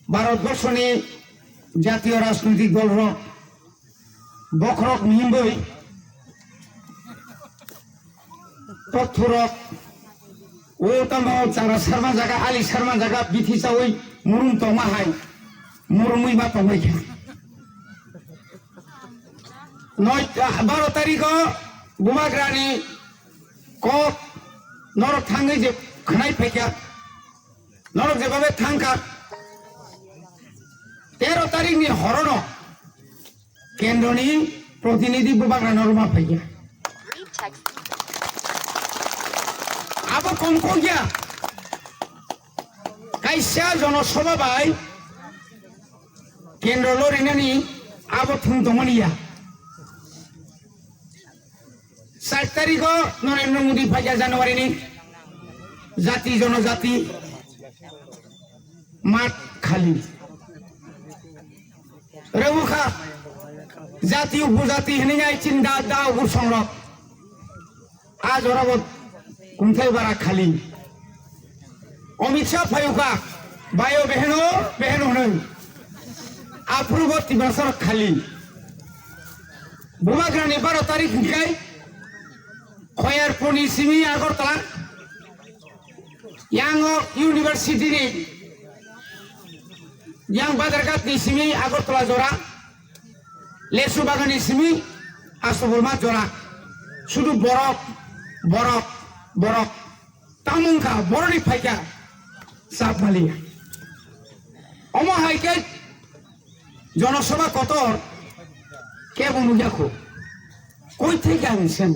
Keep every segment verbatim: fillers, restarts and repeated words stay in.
Bharatborsoni jatiyo rajnoitik dolrok bokhorok ni himbai totthorok o tamo chara sarma jaga, ali sarma jaga bithi chawi murum tongma hai murumwi ma tongbai kha. Noi, baro tarikh o Bubagrani kok norok thangwi je khwnai phaikha, norok jebabe thangkha. Tero tarikh ni horono kendroni protinidhi Bubagra norok ma phaikha. Abo kom kok ya. Kaisa jonosabha bai kendro lorinani abo thung tongmani ya. Char tarikh o Narendra Modi phaikha January ni jati jonojati mat khali. Rwkha jati upojati hinwi nai chinda da ugur songrok. A jorabo kungthai bara khali. Amit Shah phayuka, bayo beheno, beheno hwnwi. Aphurubo Tiprasa khali. Bubagrani baro tarikh hwnkhe Khoyarpuni simi Agartala. Yango University ni yang Badarghat ni simi Agartala jora. Lesu bagan ni simi Astaporma jora. Sudu borok, borok, borok. Tamungkha boroni phaikha sap maliya. Omo hai khe jonosabha kotor kebo nukya kho. Koi theke ang sen?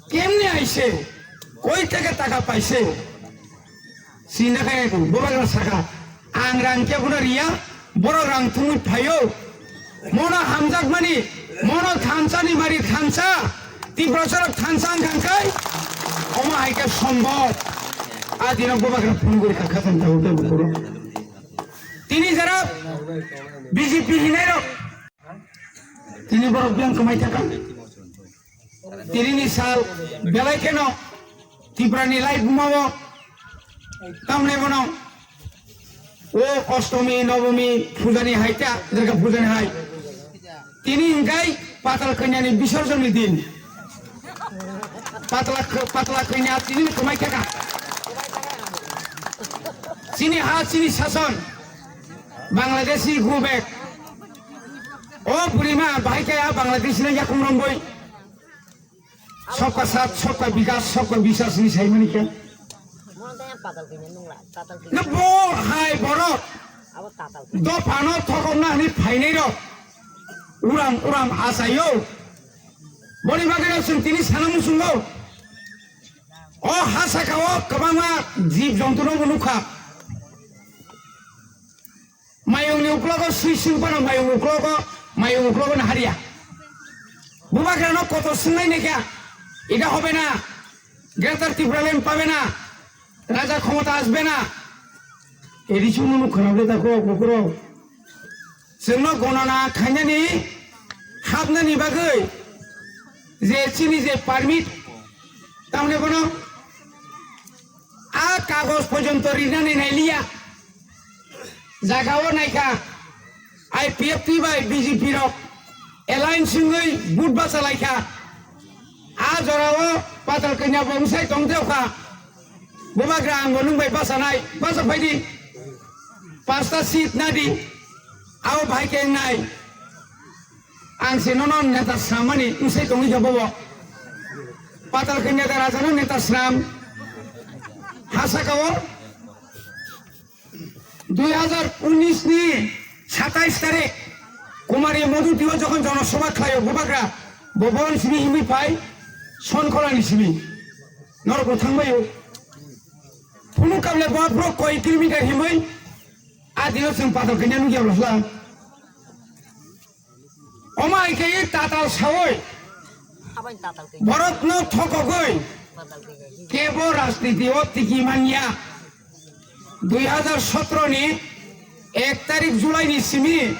Kemni aise? Koi theke taka paise? Sinda kaya kho, Bubagra saka. Ang rang kebo na riya, borok rang thumwi phaio. Mono hamjakmani, mono thansa ni mari thansa, Tiprasarok thansa wngkha khe, omo hai khe sombhob. A dino Bubagra phunugwi kha khasan tabo tei bukhoro. Tini jara B J P hinai rok, tini borok biyang kwmai thaka. Tini ni sal belai kheno Tripura ni lai buma o tamne bono o Ostomi, Nobomi, Pujani hai ta, Durga Pujani hai. Tini hingkai Patal Kanya ni Bisorjon ni din. Patla, Patla Kanya tini ni kwmai thaka. Chini ha, chini sason. Bangladeshi go back. O burima bahai kaya Bangladeshi na yakung romboi. Sabka saath, sabka bikas, sabka biswas ni saimani khe. Mono tei ang patal kanya nungla, patal kanya. Na bo hai borok. Abo patal kanya. Dophano thokokna hwnwi phainai rok. Uram uram achaio. Boni bagwi no chwng tini sana muchungo. O ha saka o kwbangma jib jontu no bo nukha. Mayung ni uklogo sui sui phano mayung uklogo, mayung uklogo na hariya. Bubagra no kotor sungnai nekha. Ida hobe na. Greater Tipraland pabe na. Raja khomota asbe na. Eri chunu no khwnabe ta ko bukro. Chwngno gonona khainani hapnani bagwi je chini je permit tamne bono a kagoj porjonto rinani nailiya. Jaga o naikha I P F T bai B J P rok alliance wngwi vote bacha laikha. A jora o Patal Kanya bo wngsai tong teo kha. Bubagra ang bo nwng bai bacha nai, bacha phai di. Pasta seat na di. Ao bhai khe nai. Ang se nono neta swnam mani wngsai tongwi kha bobo. Patal Kanya da raja no neta swnam. Ha saka o dui hazar unis ni satais tarik Kumari Modutio jokhon jonosabha khlaio Bubagra, bo bon simi himwi phai Sonkholani simi. Norok bo thangbaio. Phunuk kable bo aphuru koi kilometer himwi a dino chwng Patal Kanya nukya bwsla. Omo hai khe tatal sawi borokno thokogwi kebo rajniti o tiki manya. Dui hazar sotro ni ek tarik July ni simi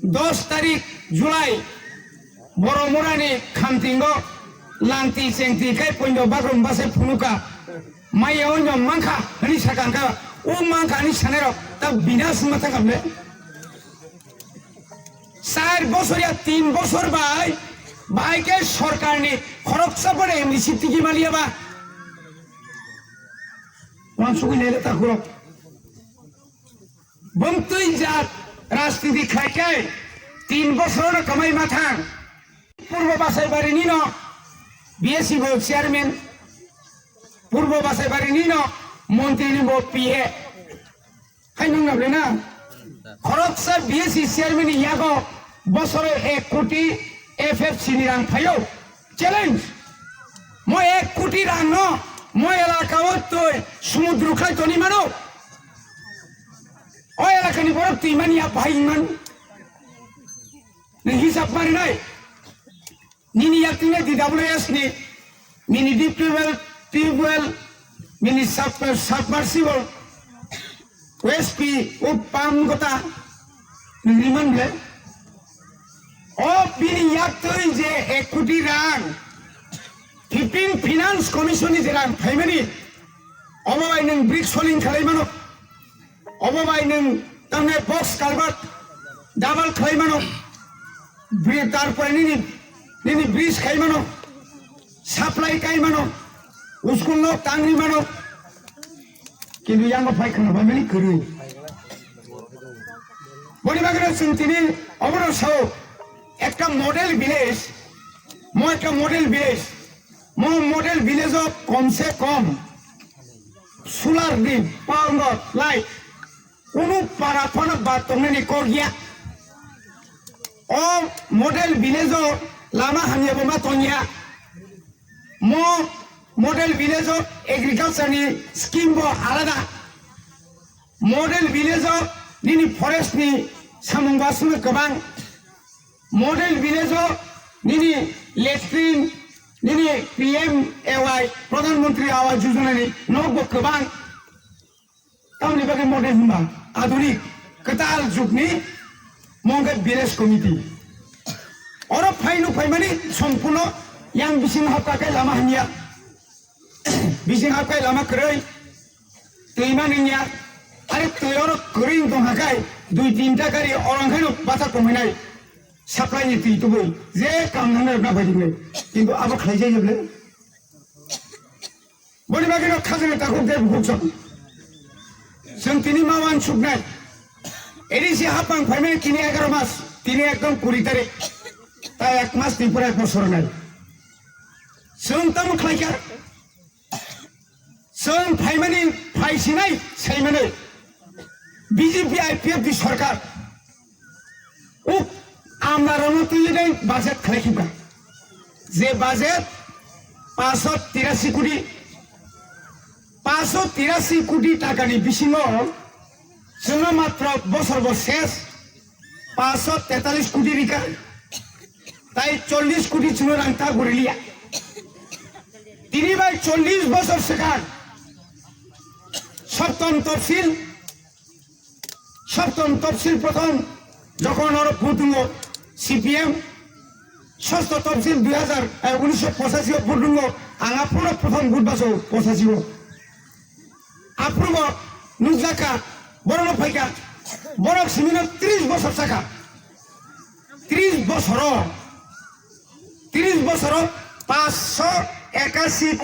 dos tarik July Boromurani khamtingo langti chengti khai poindo bagrum base phunuka. Maya o nyo mankha hwnwi sakha, hwnkhe o mankha hwnwi sanairok Ta binas ma thangam le. Char bosor ya tin bosor bai, bai ke sorkar ni khoroksa pore M D C tigi maliya ba. Wan sugui nele ta khurok. Bumtwi jat rajniti khai kai tin bosor no kamai ma thang. Purbo Basaibari ni no B S C bo chairman, Purbo Basaibari ni no montri ni bo P A. Hai nung na ble na? Khoroksa B S C chairman ni yago bosoro ek koti F F C ni rang phaio. Challenge. Mo ek koti rang no mo elaka o twi sumudru khai toni mano. O elaka ni borok twi mani ya bahai man. Ni hisab mari nai. Nini yakni D W S ni, nini deep tubewell, tubewell, nini sub-, submersible, O S P, o pump gota, nini man ble. O bini yaktwi je ek koti rang, fifteen Finance Commission ni je rang phaimani, obo bai nwng brick soling khalai mano. Obo bai nwng tamne box culvert double khlai mano. Bri-, tarpore nini, nini bridge khai mano. Supply kai mano. School no tangri mano. Kintu yango phai khna bai mani kwrwi. Boni bagwi no chwng tini obono sao ekta model village, mo ekta model village, mo model village o kom se kom solar ni power no light kunu para phano ba tongnani kok ya. O model village o lama hamya bo ma tongya. Mo model village o agriculture ni scheme bo alada. Model village o nini forest ni samung bo aswk kwbang. Model village o nini latrine, nini P M A Y, Pradhan Mantri Awas Yojana ni nok bo kwbang. Tamni bagwi model hwnba adhunik kwtal jugni mongkhe village committee. Oro phaino phaimani sompurno yang bising hapkha khe lama hamya. Bising hapkhe lama kwrwi. Twi ma nungya. Are twi oro kwrwi wng tongkha khai dui tinta gari orong khaino bachak tongphainai. Supply ni twi tubui je kam nang na bai dinai. Kintu abo khlai jai jeble. Boni bagwi no khajani takhuk de bukhuk sok. Chwng tini ma uansuknai. A D C hapang phaimani tini egaroh mas, tini ekdom kuri tarik. Ta ek mas tini pura ek bosor nai. Chwng tamo khlaikha. Chwng phaimani phaisinai saimani. B J P I P F ni sorkar. Uk amlarokno twiwi nai budget khlai khibra. Je budget paanch sho tirasi koti, paanch sho tirasi koti takani bisingo chwngno matro bosor bo ses paanch sho tetalis koti rikha. Tai chollis koti chwngno rang ta guriliya. Tini bai chollis bosor swkang Saptam Tapsil Saptam Tapsil prothom jokhon oro vote wngo C P M, Sosto Tapsil dui hazar, eh, unisho pochashi o vote wngo, ang aphuru prothom vote baso pochashi o. Aphuru bo nukjakha, borokno phaikha, borok simino tris bosor sakha. Tris bosoro, tris bosoro paanch sho ekashi.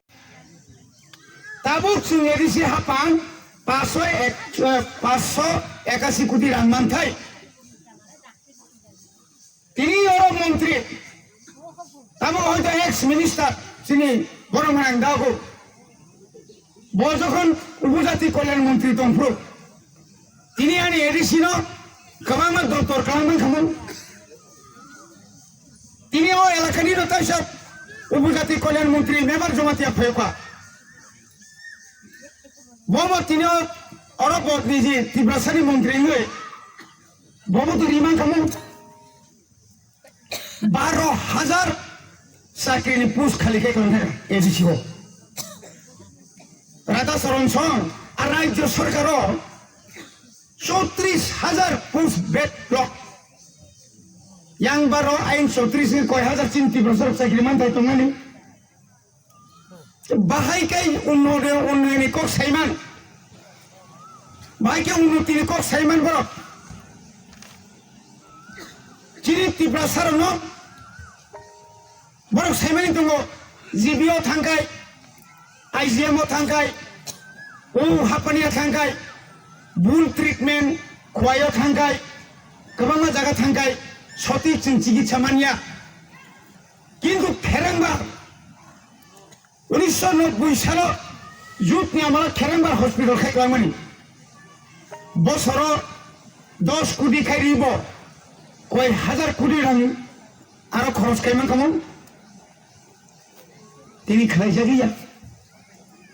Tabuk chwng A D C hapang paanch sho ek, eh, paanch sho ekashi koti rang manthai. Tini oro montri, tabuk hoito ex minister chini borok mwnang dago. Bo jokhon upojati kolyan montri tongphuru, tini ani A D C no kwbangma doptor kwlangmani khamung. Tini o elakani no taisa upojati kolyan montri Mebar Jamatia phaiyokha. Bomo tini o oro bo niji Tiprasani montri wngwi bomo to rimang khamung. Baro hajar chakri ni post khali khe kwlwng kha A D C o. Radha Charan Song a rajyo sarkar o chotris hajar post bed block. Yang baro ain chotris ni koi hajar chin Tiprasa rok chakri manthai tongmani. Bahai kai unnoyon, unnoyonni kok saiman. Bai khe unnoti ni kok saiman borok. Chini Tiprasa rokno borok saimani tongo, G B o thangkai, I G M o thangkai, o Hapania thangkai, bul treatment Khowai o thangkai, kwbangma jaga thangkai, soti chwng chikitsa manya. Kintu Kherengbar, unisho nobboi salo youth ni amalo Kherengbar hospital khai kwlangmani. Bosoro dos koti khai ribo, koi hajar koti rang aro khoros khai mankha mo. Tini khlaijak ya.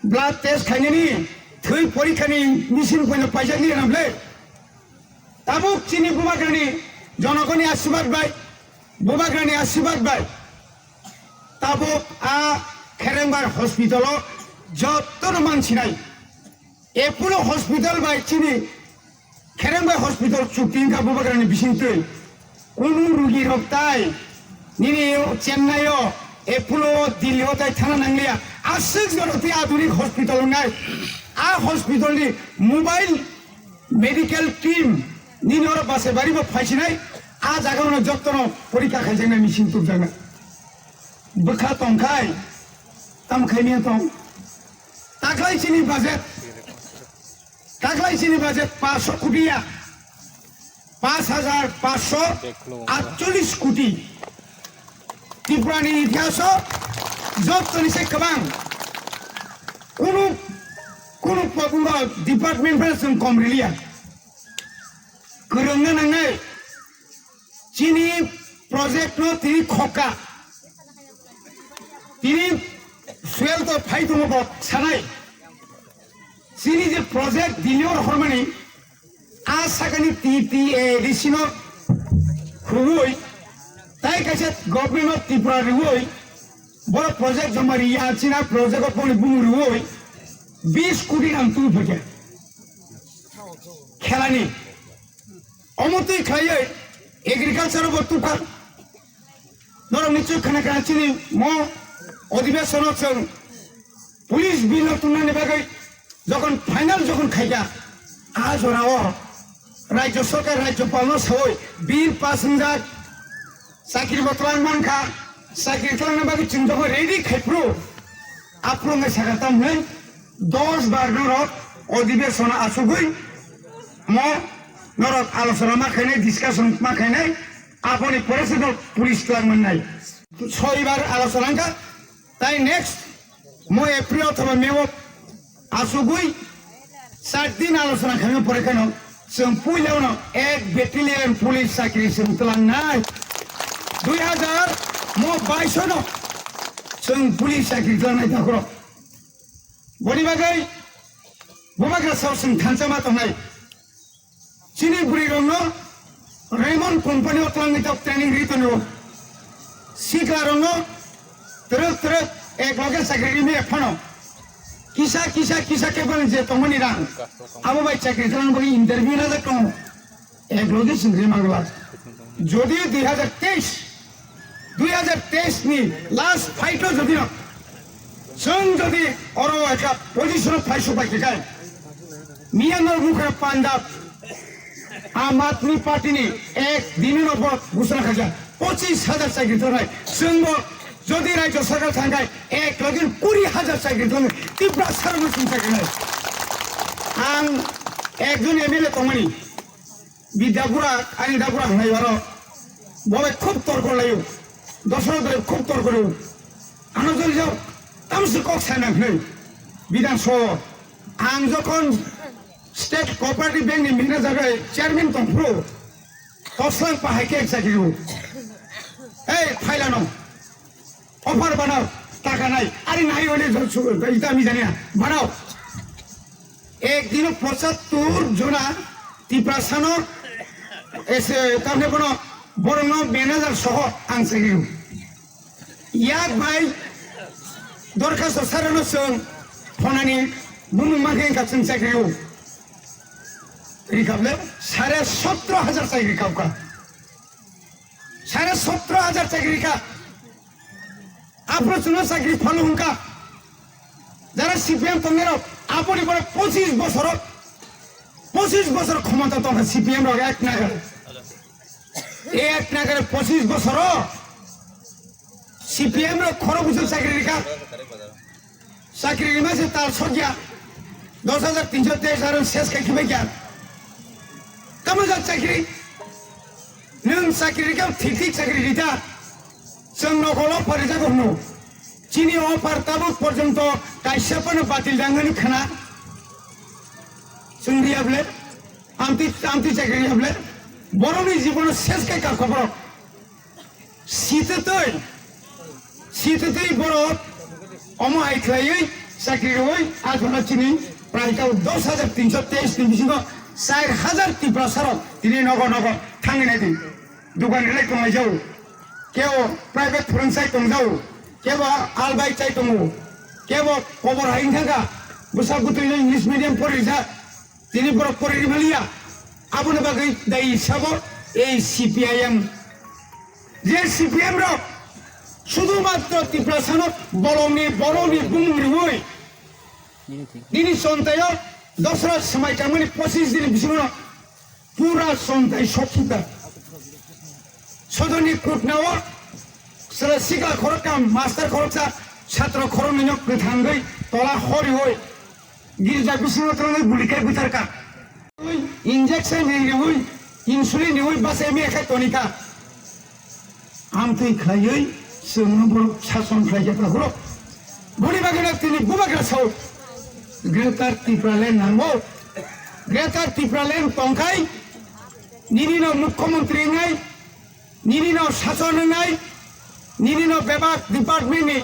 Blood test khainani, thwi porikha ni machine poino paijak ni ramle. Tabuk chini bubagrani jonogoni asibad bai, bubagrani asibad bai. Tabuk a Kherengbar hospital o jotono mansinai. Apollo hospital bai chini Kherengbai hospital chukti wngkha bubagrani bisingtwi. Kunu rugi rok tai nini Chennai o, Apollo o, Delhi o tai thana nangliya. Aswk joto tei adhunik hospital wngnai. A hospital ni mobile medical team nini oro Basebari bo phaisinai. A jaga no jotono porikha khaijaknai, machine tubjaknai. Bwkha tongkhai, tamo khaimia tong. Taklai chini budget, taklai chini budget paanch koti ya, paanch hajar paanch aatcholish koti. Tripura ni itihas o joto ni se kwbang. Kunu, kunu po-, department bai chwng kom riliya. Kwrwngna nangnai. Chini project no tini khokka. Tini swell to phai tongo bo sanai. Chini je project Delhi o rohormani, a sakani T T A D C no huwi, tai kaisa government of Tripura riwi, boro project joma riya, china project o poni bumu riwi, bis koti rang tu phakya. Khelani. Omo twi khlaiwi agriculture bo tukha. Norok nichoi khna khna chini mo odhibesono chwng police bill no tungnani bagwi jokhon final jokhon khaikha, a jorao rajya sarkar rajyapal no sawi bill pass wngjak, chakri bo twlang mankha, chakri twlangna bagwi chwng jokhon ready khaiphuru, aphuru wngwi sakha tamni dos bar norok odhibesono achugwi mo norok alochona ma khainai, discussion ma khainai, aboni pore se no police twlang mannai. Soi bar alochona wngkha, tai next mo April othoba May o achugwi char din alochona khaima pore kheno chwng puilano ek battalion police chakri chwng twlangnai. Dui hajar mo baiso no chwng police chakri twlangnai takhorok. Boni bagwi bubagra sao chwng thansa ma tongnai. Chini bwrwi rokno Raymond company o twlangwi tok training ri tongo. Sikla rokno twrwk twrwk ek loge chakri ri maya phano kisa kisa kisa khe bwrwi je tongmani rang abo bai chakri twlang bagwi interview na jak tongo. Ek loge chwng ri mangla. Jodi dui hajar teis, dui hajar teis ni last fight o jodi no chwng jodi oro ekha position o phai supai khe kai, Myanmar bukha Punjab Aam Aadmi Party ni ek din no bo gusana khaja pochis hajar chakri tongnai. Chwng bo jodi rajya sarkar thangkai ek loge kuri hajar chakri tongnai. Tiprasa rok no chwng chakri nai. Ang ekjon M L A tongmani. Bidya Burak, ani da Burak hwnwi aro bo bai khub torkor laio. Dosrok bai khub torkor o. Ano jori jao, tamsi kok sana hwnwi. Bidhan so, ang jokhon State Cooperative Bank ni manager bai chairman tongphuru, toslang pahai khe ek chakri o. Ei, phailano. Offer banao, taka nai, ari nai hole jo su-, ita mi janiya, banao. Ek dino pochattor jona Tiprasano, ese, tamne bono, borokno manager soho ang chakri rw. Yak bai, dorkhasto sarano chwng phonani bumung mankhe wngkha chwng chakri rw. Rikable, sare sotro hajar chakri rikabkha. Sare sotro hajar chakri rikha. Aphuru chwngno chakri phano hwnka. Jara C P M tongnairok, aboni borok pochis bosorok Pochis bosor khomota tongkha C P M rok ek nagare. Ek nagare pochis bosoro C P M rok khoro bujor chakri rikha. Chakri rima se tal sokya. Dos hajar tinso teis aro ses khai khibai kya. Tamo jak chakri. Nwng chakri rikha thik thik chakri rita. Chwng nokolo parijago hwno. Chini offer tabuk porjonto kaisa phano batil dangani khana. Chwng riya ble. Amtwi, amtwi chakri riya ble. Borokni jibono ses khai ka khoboro. Sitwtwi, sitwtwi borok omo hai khlaiwi chakri rwui ajona chini prai kau dos hajar tinso teis ni bisingo char hajar Tiprasarok tini nogo nogo thangwi naidi. Dukan rilai tonglai jau, kebo private phwrwng chai tong jau, kebo albai chai tongo, kebo kobor hai wngkha kha, bwsa bwtwi no English medium pori rijak. Tini borok pori rimaliya. Aboni bagwi dai sabo ei C P I M. Je C P M rok sudhumatro Tiprasano bolongni, borokni bumung riui nini chontaio dosra swmai tangmani pochis din bisingo pura chontai soksuka. Sodoni kutnao sra sikla khoroktham, master khoroksa, chhatro khoroknwino kwthangwi tola horiui girja bisingo tonwi guli khe butharka. Injection riui, insulin riui bachai maya khe tonika. Amtwi khlaiwi chwngno borok sason khlaijak rok. Boni bagwino tini bubagra sao Greater Tipraland nango. Greater Tipraland tongkhai nini no mukhyamantri wngnai, nini no sason wngnai, nini no bebak department ni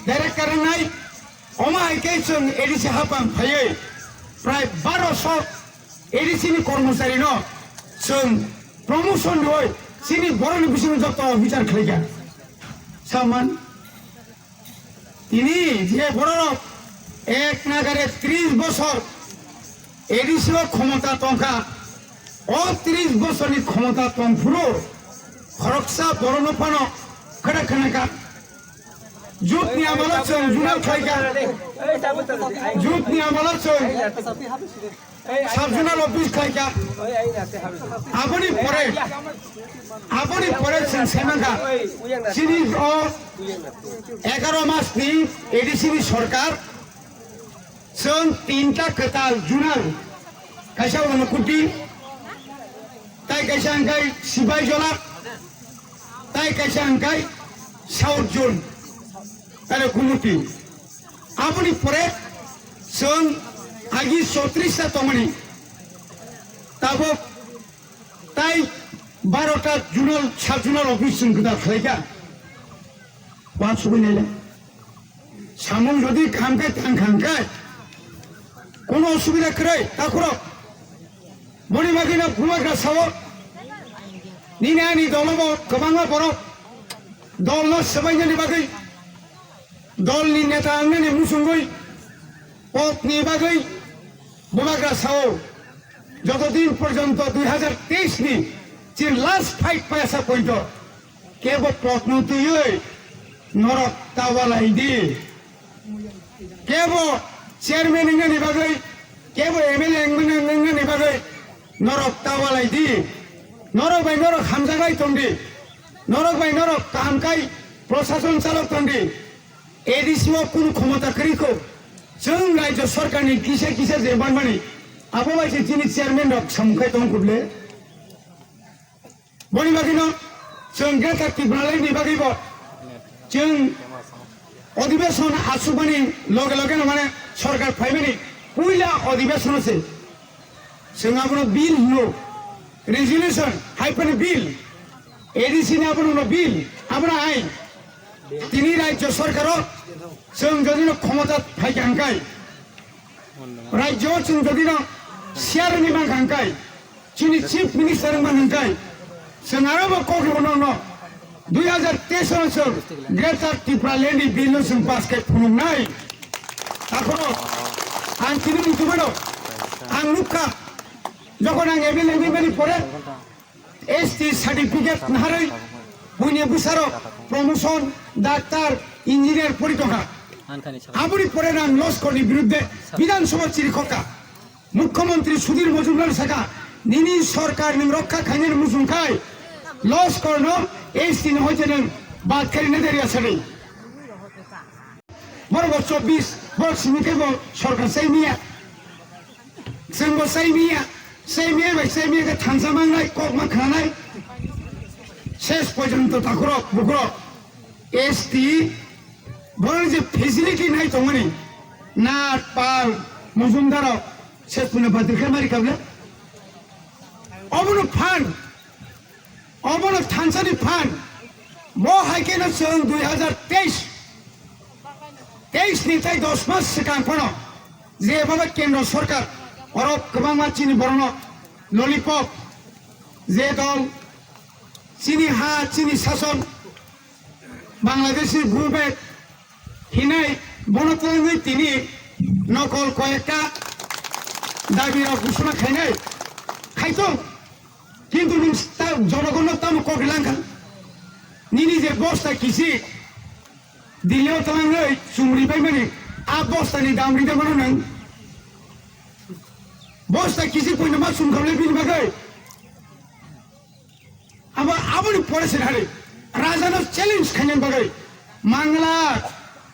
director wngnai, omo hai khe chwng A D C hapang phaiwi prai baro sok A D C ni kormochari no chwng promotion rwui chini borok ni bisingo joto bichar khlaikha. Saman tini je borok ek nagare tris bosor A D C o khomota tongkha, o tris bosorni khomota tongphuru khoroksa borokno phano khwda khwnakha. Jutni amalo chwng junal khlaikha. Jutni amalo chwng sub-zonal office khlaikha. Aboni pore, aboni pore chwng saimankha. Chini o egaro mas ni A D C ni sorkar chwng tinta kwtal zonal, kaisa Unakuti, tai kaisa hwnkhe Sibaijola, tai kaisa hwnkhe South Zone, tai Kumuti. Aboni pore chwng agi chowtris ta tongmani, tabuk tai baro ta zonal, sub-zonal office chwng kwtal khlaikha. Wansugwi naile. Samung jodi kaham khe tang kha hwnkhe kono osubida kwrwi takhurok. Boni bagwino bubagra sao, nini ani dolobo kwbangma borok dolno swbainani bagwi, dolni neta wngnani muchungwi, podni bagwi bubagra sao, joto din porjonto dui hajar teis ni chini last fight payasa pointo kebo podno twiwi norok tawalai di. Kebo chairman wngnani bagwi, kebo M L A wngnani bagwi norok tawalai di. Norok bai norok hamjaklai tong di. Norok bai norok kaham khai prosason chalok tong di. A D C o kunu khomota kwrwi kho. Chwng rajyo sarkarni kisa kisa je manmani abo bai se chini chairman rok samung khai tong khuble. Boni bagwino chwng Greater Tipraland ni bagwibo chwng odhibeson asukmani loge loge no mane sorkar phaimani puila odhibesono se chwng abono bill hino, resolution hai phano bill, A D C ni abono no bill, abono ain. Tini rajyo sorkaro chwng jodi no khomota phaikha hwnkhe, rajyo o chwng jodi no chairman ni mankha hwnkhe, chini chief minister wngma hwnkhe, chwng aro bo kok rwno no dui hajar teis o chwng Greater Tipraland ni bill no chwng pass khe phunuknai. Takhoro ang tini muchungmano, ang nukha, jokhon ang M L A wngmani pore, S T certificate naharwi buini bwsarok promotion, doctor, engineer pori tongkha. Aboni pore nang Loskorni birudde Bidhan Sabha chirikhokha. Mukhyamantri Sudhir Majumdar saka, nini sorkar nwng rokha khainani muchung khai, loss korno S T ni hoite nwng bad khairina deri asadi. Borok bo chobbish bor simi khe bo sorkar sai miya. Chwng bo sai miya. Sai miya bai sai miya khe thansa mangnai, kok ma khanai. Ses porjonto takhurok, bukhurok. S T, borok je facility nai tongmani, Nath, Pal, Majumdarrok, ses puno batir khe mari kable. Obono phan, obono thansani phan, bo hai kheno chwng dui hazar teis, teis ni tai dos mas swkang phano, je baba kendro sorkar, oro kwbangma chini borokno lollipop, je dol, chini ha, chini sason, Bangladeshi government hinai bono twlangwi tini nokol koyekta dabi rok ghosona khainai khaito, kintu nwng ta-, jonogonno tamo kok langkha? Nini je bosta kisi Delhi o twlangwi chumri paimani, a bosta ni dam rida mano nwng? Bosta kisi poino ma chumkhamle bini bagwi? Abo, aboni pore se hari Raja no challenge khainani bagwi. Mangla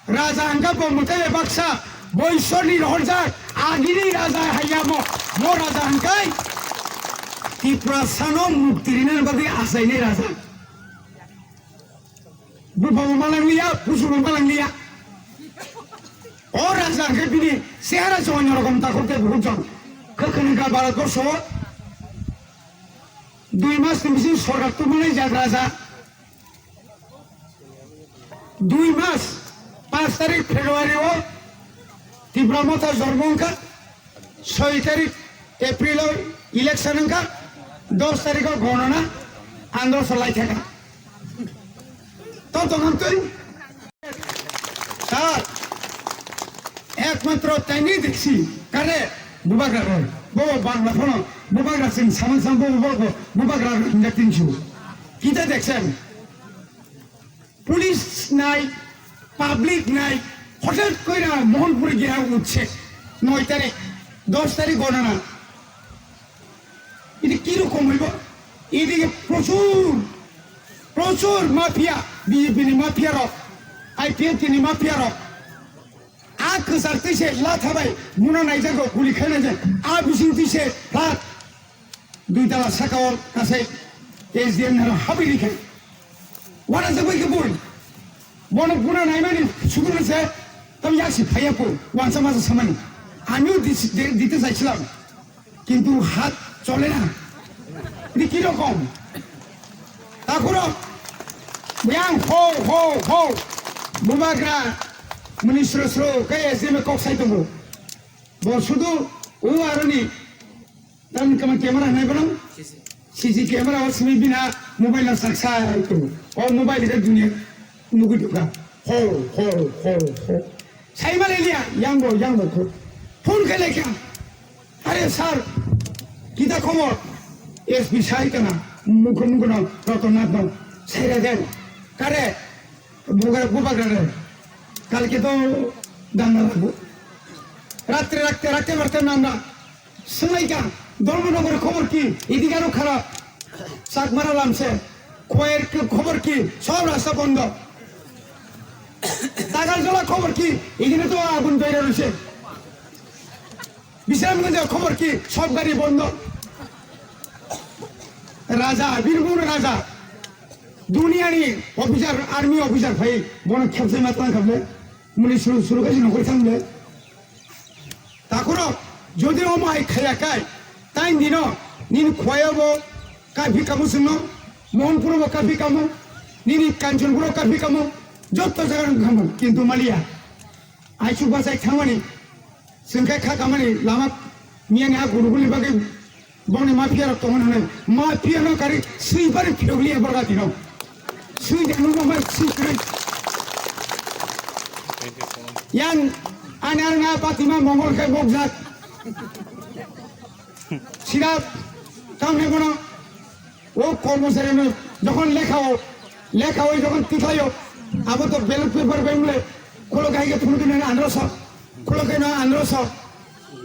Raja hangka bo mwtai baksa boisorni rohorjak agini Raja hayamo, mo Raja hangkai Tiprasano mukti rinani bagwi achainai Raja. Buphangbo malang liya, pusubo malang liya. O Raja hangke bini sehara se onyo rokom takhuk tei bukhuk jong. Khe khwnwi kha Bharat borsho o dui mas ni bising sorkar tubunai jak Raja. Dui mas, panch tarik February o Tipra Motha jormo wngkha. Soi tarik April o election wngkha, dos tarik o gonona, andro so lai thaka. To tongam twi? Sir, ekmatro taini diksi, kare, bubagra roi. Bo Bangla phono, bubagra sing samang samang bo bo bo, bubagra roi hingga tinsu. Kita deksen? Police nai, public nai, hotel koira Mohanpur gera utse, noi tarik, dos tarik gonana. Ini kirokom hoibo? Ini prochur, prochur mafia, B J P ni mafia rok, I P F T ni mafia rok. A kwchar twi se la thabai muna naijago guli khainai je a bising twi se plat dui tala saka o kasai S D M naro habwi rikha. Wana jagoi khe bui. Bono guna naimani suguna se tam yaksi phaiya po wansa masa samani. Amiu dite saichilam. Kintu hat chole na. Ini ki rokom? Takhurok yang ho ho ho. Bubagra muni sro sro kaya jeme kok sai tongo. Bo sudu u aroni tam kama camera nai bono. C C camera o simi bina mobile na saksa tongo. O mobile ke dunia nugui duka. Ho ho ho ho. Saimale liya, yang bo, yang bo ko. Phone khe lekha. Are sir, kita khobor? S P sai kana, mukho mukho no, Ratan Nath no. Saira den. Kare, bubagra, bubagra re. Kalke to danda lagu. Ratre, rakte, rakte, rakte nanda. Swnglaikha, Dharmanagar khobor ki? Idik aro kharap. Chakmara lamse. Khoyer ki khobor ki? Sob rasta bondo. Tagarjola khobor ki? Idine to agun doira roise. Bisramganj khobor ki? Sob gari bondo. Raja, Birbhum Raja. Duniani officer, army officer phai bono khepsai matlang khable. Muni suru suru kaisi nokori thangle. Takhurok, jodi omo hai khaya kai, tai nino, nini khoyabo kaiphi kamu singno, Mohanpuro bo kaiphi kamu, nini Kanchanpuro kaiphi kamu, jotto jaga kamu, kintu maliya. Aichuk bachai thangmani, singkai kha kamani lama miyani ha guruguli bagwi Boni mafia rok tongo nang mafia no kari sui bari phirogli borga tino. Sui de nung mai sui kri. Yang ani ar nga Patima Mongol kai bok jat. Sida kam he bono. O kormosari no jokon lekha o, lekha o jokon tikhayo. Abo to ballot paper bai mule. Kholo kai ke phunu kina andro so. Kholo kai no andro so.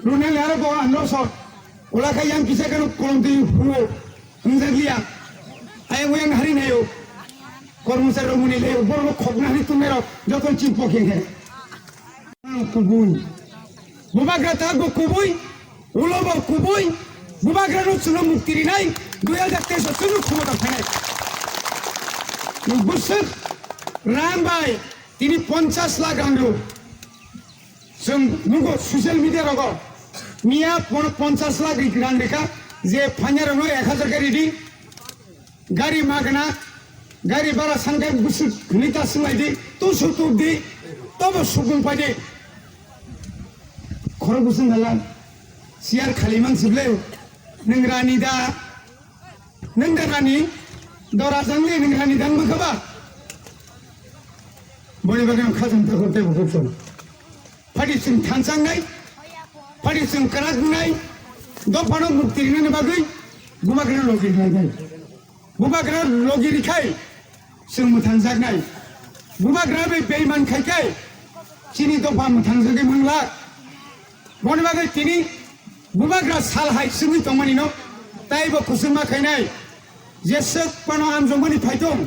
Rune laro bo andro sor. Ola kha yang kisa kanu kolom twi huo. Wngjakliya. Ayang uyang hari nayo. Kormosari rok muni layo. Borok khokna hari tunai rok. Joto chip pokhe khe. Kubui. Bubagra ta bo kubui. Ulo bo kubui. Bubagra no chuno mukti rinai. Dui hajar teis o chuno khumota phainai. Busuk. Rang bai. Tini ponchas lakh rang rw. Chwng nugo social media rogo miya pon-, ponchas lakh ri-, rang rikha je phanya rokno ek hajar khe ridi. Gari magna, gari bara sangkhe busu khwlwi ta swnglaidi, tusu tubdi, tobo sukung paidi. Khoro busu nala, siyar khali mang sible, nwng rani da, nwng da rani, dora jangli nwng rani dang makhaba. Boni bagwi ang khajang ta khortai bukhuk song. Phadi chwng thansangnai, phadi chwng kwrak wngnai, dophano mukti rinani bagwi bubagrano logi rwlainai. Bubagra logi rikhai chwng mwthangjaknai. Bubagra bai beiman khai khe chini dopha mwthangjagwi manglak. Boni bagwi tini bubagra sal hai chwngwi tongmani no taibo kusuma khainai. Jeswk phano amjokmani phaitong,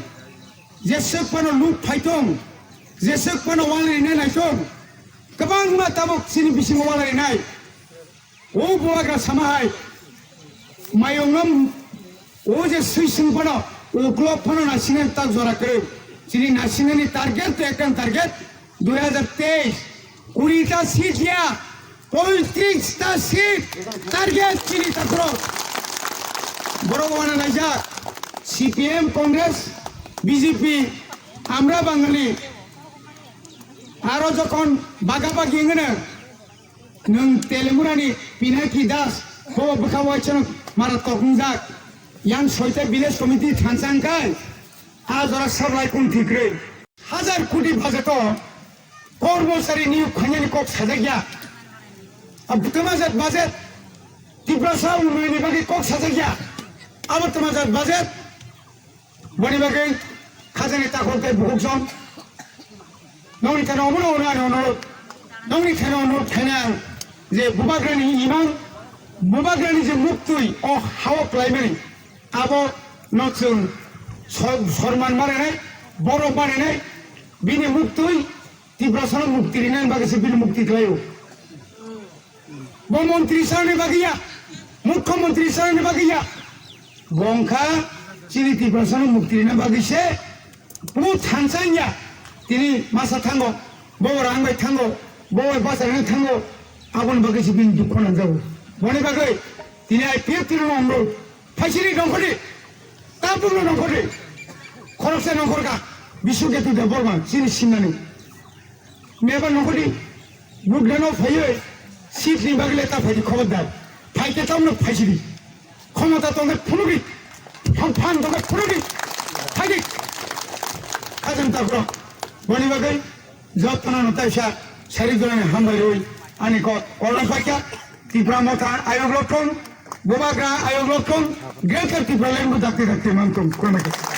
jeswk phano luk phaitong, jeswk phano wal rinai naitong. Kwbangma tabuk chini bisingo walainai. O bubagra sama hai. Mayungno o je sui sung phano, uklok phano nasinani tak jora kwrwi. Chini nasinani target to ekta target, dui hajar teis. Kuri ta seat ya, poitris ta seat target chini takhro. Borok wana naijak, C P M, Congress, B J P, Amra Bangali. Aro jokhon bagabagi wngno, nwng Telemurani Pinaki Das, bo bwkha waisano mara tokngjak, yang soita village committee thansa wngkha, a jora sablai kung thikrwi. Hajar koti budget o kormosari niyok khainani kok sajak ya. Ab twmajak budget, Tiprasa unnoyonni bagwi kok sajak ya. Abo twmajak budget, Boni bagwi khajani takhuk tei bukhuk song. Nongni thani omono ono ani onurot. Nongni thani onurot khainai ang je bubagrani imang, bubagrani je muktwi o hao klaimani, abo no chwng so-, sorman mananai, borok mananai, bini muktwi Tiprasano mukti rinani bagwi se bini mukti khlaio. Bo montri sanani bagwi ya, mukhyamantri sanani bagwi ya. Bo wngkha chini Tiprasano mukti rina bagwi se bo thansa wngya. Tini masa thango, bo rang bai thango, bo bai bacharwi thango, aboni bagwi se bini dukho nangjago. Boni bagwi tini I P F T no nangro. Phaisiri nongkhordi, tabukno nongkhordi, khoroksa nongkhorkha, Biswaketu Debbarma, chini simnani. Meba nongkhordi, bugrano phaiwi, seat ni bagwi le ta phaidi khobordar, phaikhe tamno phaisidi, khomota tongkhe phunukdi, phan phan tongkhe phunukdi, phaidi, khajang takhro, boni bagwi, Jotono no taisa sari jorani hambai rwi ani kok kolna paikha. Tipra Motha ayok loktong, Bubagra ayok loktong, Greater Tipraland bo dakti dakti mantong. Kolna khe.